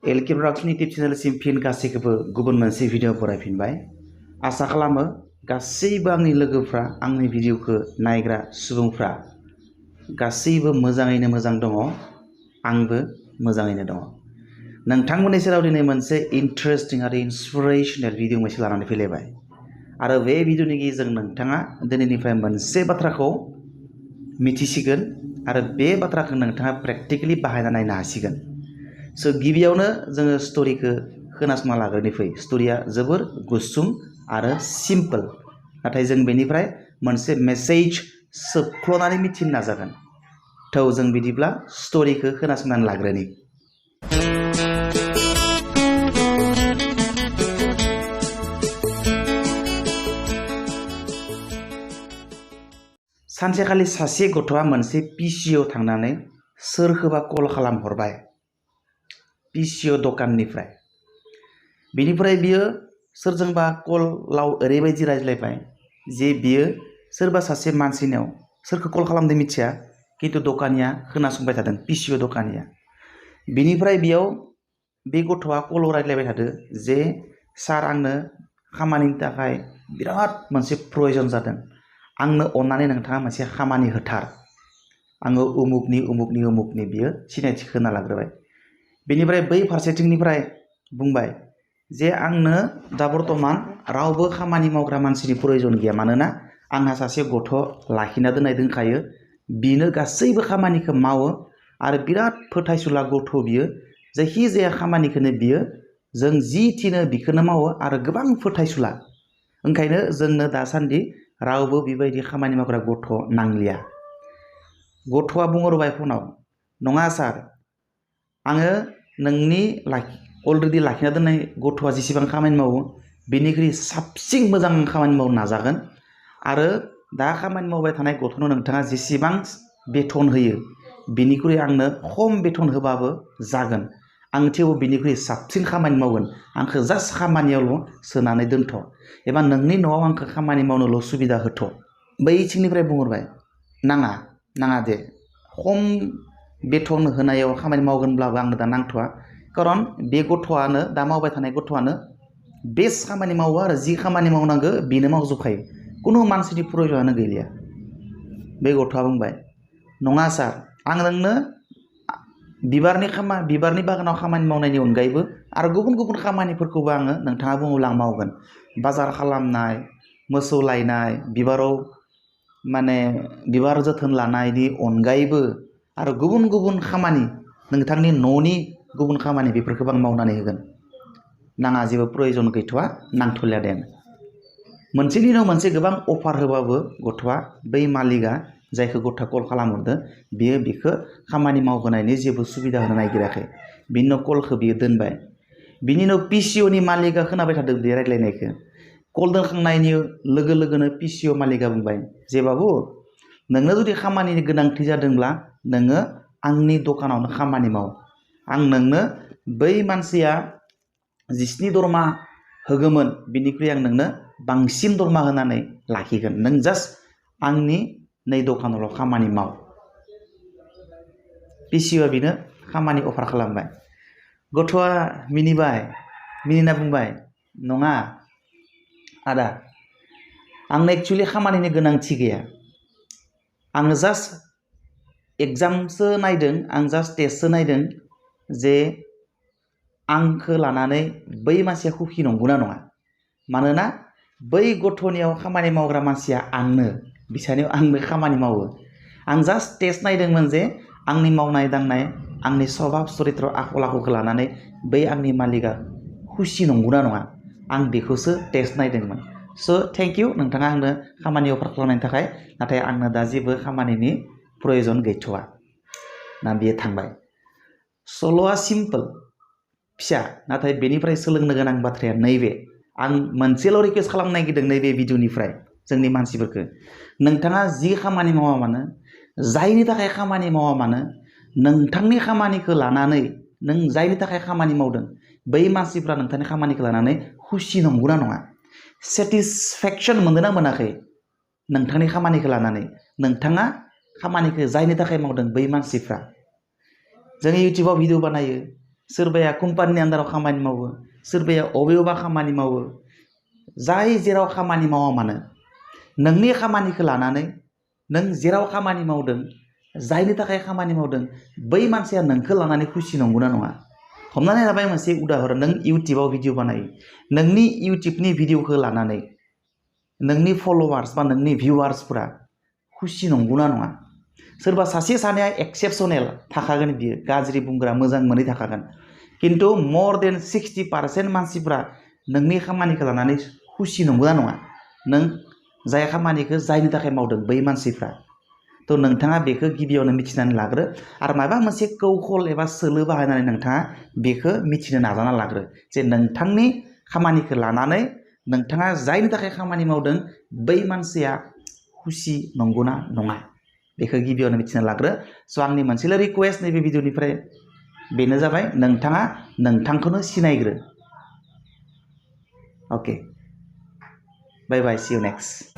LK production YouTube चेनेलसिम फिन गासैखौबो गुबुन मोनसे भिडिअ फरायफिनबाय आसा खालामो गासैबो आंनि लोगोफ्रा आंनि भिडिअखौ नायग्रा सुबुंफ्रा गासैबो मोजाङैनो मोजां दङ आंबो मोजाङैनो दङ नोंथांमोननि सेराव दिनै मोनसे इन्टारेस्टिं आरो इन्सपिरेशनेल भिडिअ मोनसे लानानै फैलायबाय आरो बे भिडिअनि गेजेरजों नोंथाङा दिनैनिफ्राय मोनसे बाथ्राखौ मिथिसिगोन आरो बे बाथ्राखौ नोंथाङा प्रेक्टिकेलि बाहायना नायनो हासिगोन सो गिबियावनो जोङो स्टोरीखौ खोनासंना लाग्रोनि फै स्टोरीया जोबोर गुसुं आरो सिम्पल नाथाय जों बेनिफ्राय मोनसे मेसेज सोबख्ल'नानै मिथिनो नाजागोन थौ जों बिदिब्ला स्टोरीखौ खोनासंनानै लाग्रोनि सानसेखालि सासे गथ'आ मोनसे पिसिअ थांनानै सोरखौबा कल खालामहरबाय पिसिअ दखाननिफ्राय बिनिफ्राय बियो सोरजोंबा कलाव ओरैबायदि रायज्लायबाय जे बियो सोरबा सासे मानसिनाव सोरखौ कल खालामदों मिथिया किन्तु दखानिया खोनासंबाय थादों पिसिअ दखानिया बिनिफ्राय बेयाव बे गथ'आ कलाव रायज्लायबाय थादों जे सार आंनो खामानिनि थाखाय बिराद मोनसे प्रयजन जादों आंनो अन्नानै नोंथाङा मोनसे खामानि होथार आङो उमुकनि बियो सिनायथि होना लाग्रोबाय बेनिफ्राय बै फारसेथिंनिफ्राय बुंबाय जे आंनो दा बर्तमान रावबो खामानि मावग्रा मानसिनि प्रयजन गैया मानोना आंहा सासे गथ' लाखिना दोननाय दंखायो बिनो गासैबो खामानिखौ मावो आरो बिराद फोथायसुला गथ' बियो जायखिजाया खामानिखौनो बियो जों जि थिनो बिखौनो मावो आरो गोबां फोथायसुला ओंखायनो जोंनो दासान्दि रावबो बेबायदि खामानि मावग्रा गथ' नांलिया गथ'आ बुंहरबाय फनाव नङा सार आङो नोंनि अलरेडि लाखिना दोननाय गथ'आ जेसेबां खामानि मावो बेनिख्रुइ साबसिन मोजां खामानि मावनो नाजागोन आरो दा खामानि मावबाय थानाय गथ'नो नोंथाङा जेसेबां बेथन होयो बेनिख्रुइ आंनो खम बेथन होबाबो जागोन आं थेवबो बेनिख्रुइ साबसिन खामानि मावगोन आंखौ जास्ट खामानियावल' सोनानै दोनथ' एबा नोंनि न'आव आंखौ खामानि मावनोल' सुबिदा होथ' बैथिंनिफ्राय बुंहरबाय नाङा दे खम बेथन होनायाव खामानि मावगोनब्लाबो आंनो दा नांथ'आ खारन बे गथ'आनो दा मावबाय थानाय गथ'आनो बेस्ट खामानि मावो आरो जि खामानि मावनांगौ बेनो मावजोबखायो खुनु मानसिनि प्रयजनानो गैलिया बे गथ'आ बुंबाय नङा सार आं नोंनो बिबारनि बागानाव खामानि मावनायनि अनगायैबो आरो गुबुन गुबुन खामानिफोरखौबो आङो नोंथाङा बुङोब्ला आं मावगोन बाजार खालामनाय मोसौ लायनाय बिबार जोथोन लानायनि अनगायैबो आरो गुबुन गुबुन खामानि नोंथांनि न'नि गुबुन खामानि बेफोरखौबो आं मावनानै होगोन नाङा जेबो प्रयजन गैथ'आ नांथ'लिया दे मोनसेनि उनाव मोनसे गोबां अफार होबाबो गथ'आ बै मालिकआ जायखौ गथ'आ कल खालामहरदों बिखौ खामानि मावहोनायनि जेबो सुबिदा होनो नागिराखै बिनि उनाव कलखौ बियो दोनबाय बिनि उनाव पिसिअनि मालिकआ खोनाबाय थादों बे रायज्लायनायखौ कल दोनखांनायनि लोगो लोगोनो पिसिअ मालिकआ बुंबाय जे बाबु नोंनो जुदि खामानिनि गोनांथि जादोंब्ला नोङो आंनि दखानावनो खामानि माव आं नोंनो बै मानसिया जिस्नि दरमा होगोमोन बिनिख्रुइ आं नोंनो बांसिन दरमा होनानै लाखिगोन नों जास्ट आंनि नै दखानावल' खामानि माव पिसिअआ बेनो खामानि अफार खालामबाय गथ'आ मिनिना बुंबाय नङा आदा आंनो एक्चुअलि खामानिनि गोनांथि गैया आङो जास्ट एग्जामसो नायदों आं जास्ट टेस्टसो नायदों जे आंखौ लानानै बै मानसिया खुसि नंगौना नङा मानोना बै गथ'नियाव खामानि मावग्रा मानसिया आंनो बिसानियाव आंनो खामानि मावो आं जास्ट टेस्ट नायदोंमोन जे आंनि मावनाय दांनाय आंनि स्वभाब चरित्र आखल आखुखौ लानानै बै आंनि मालिकआ खुसि नंगौना नङा आं बेखौसो टेस्ट नायदोंमोन स' थेंक इउ नोंथाङा आंनो खामानि अफार खालामनायनि थाखाय नाथाय आंनो दा जेबो खामानिनि प्रयजन गैथ'आ ना बियो थांबाय सल'आ सिम्पोल फिसा नाथाय बेनिफ्राय सोलोंनो गोनां बाथ्राया नैबे आं मोनसेल' रिकुवेस्ट खालामनो नागिरदों नैबे भिडिअनिफ्राय जोंनि मानसिफोरखौ नोंथाङा जि खामानि मावा मानो जायनि थाखाय खामानि मावा मानो नोंथांनि खामानिखौ लानानै नों जायनि थाखाय खामानि मावदों बै मानसिफ्रा नोंथांनि खामानिखौ लानानै खुसि नंगौना नङा सेटिसफेक्सन मोनदोंना मोनाखै नोंथांनि खामानिखौ लानानै नोंथाङा खामानिखौ जायनि थाखाय मावदों बै मानसिफ्रा जों इउटिउबाव भिडिअ बानायो सोरबाया कम्पानिनि आन्दाराव खामानि मावो, सोरबाया अबेयावबा खामानि मावो। जाय जेराव खामानि मावा मानो नोंनि खामानिखौ लानानै नों जेराव खामानि मावदों, जायनि थाखाय खामानि मावदों, बै मानसिया नोंखौ लानानै खुसि नंगौना नङा? हमनानै लाबाय मोनसे उदाहरन, नों इउटिउबाव भिडिअ बानायो, नोंनि इउटिउबनि भिडिअखौ लानानै नोंनि फलोवार्स बा नोंनि भिउवार्सफोरा खुसि नंगौना नङा? सोरबा सासे सानैया एक्सेपसनेल थाखागोन, बियो गाज्रि बुंग्रा मोजां मोनै थाखागोन। किन्तु more than 60% मानसिफ्रा नोंनि खामानिखौ लानानै खुसि नंगौना नङा? नों जाय खामानिखौ जायनि थाखाय मावदों बै मानसिफ्रा। थ' नोंथाङा बेखौ गिबियावनो मिथिनानै लाग्रो आरो माबा मोनसे कौशल एबा सोलो बाहायनानै नोंथाङा बेखौ मिथिनो नाजाना लाग्रो जे नोंथांनि खामानिखौ लानानै नोंथाङा जायनि थाखाय खामानि मावदों बै मानसिया खुसि नंगौना नङा, बेखौ गिबियावनो मिथिना लाग्रो। स' आंनि मोनसेल' रिक्वेस्ट नैबे भिडिअनिफ्राय बेनो जाबाय, नोंथाङा नोंथांखौनो सिनायग्रो। अके, बाय बाय, सि इउ नेक्स्ट।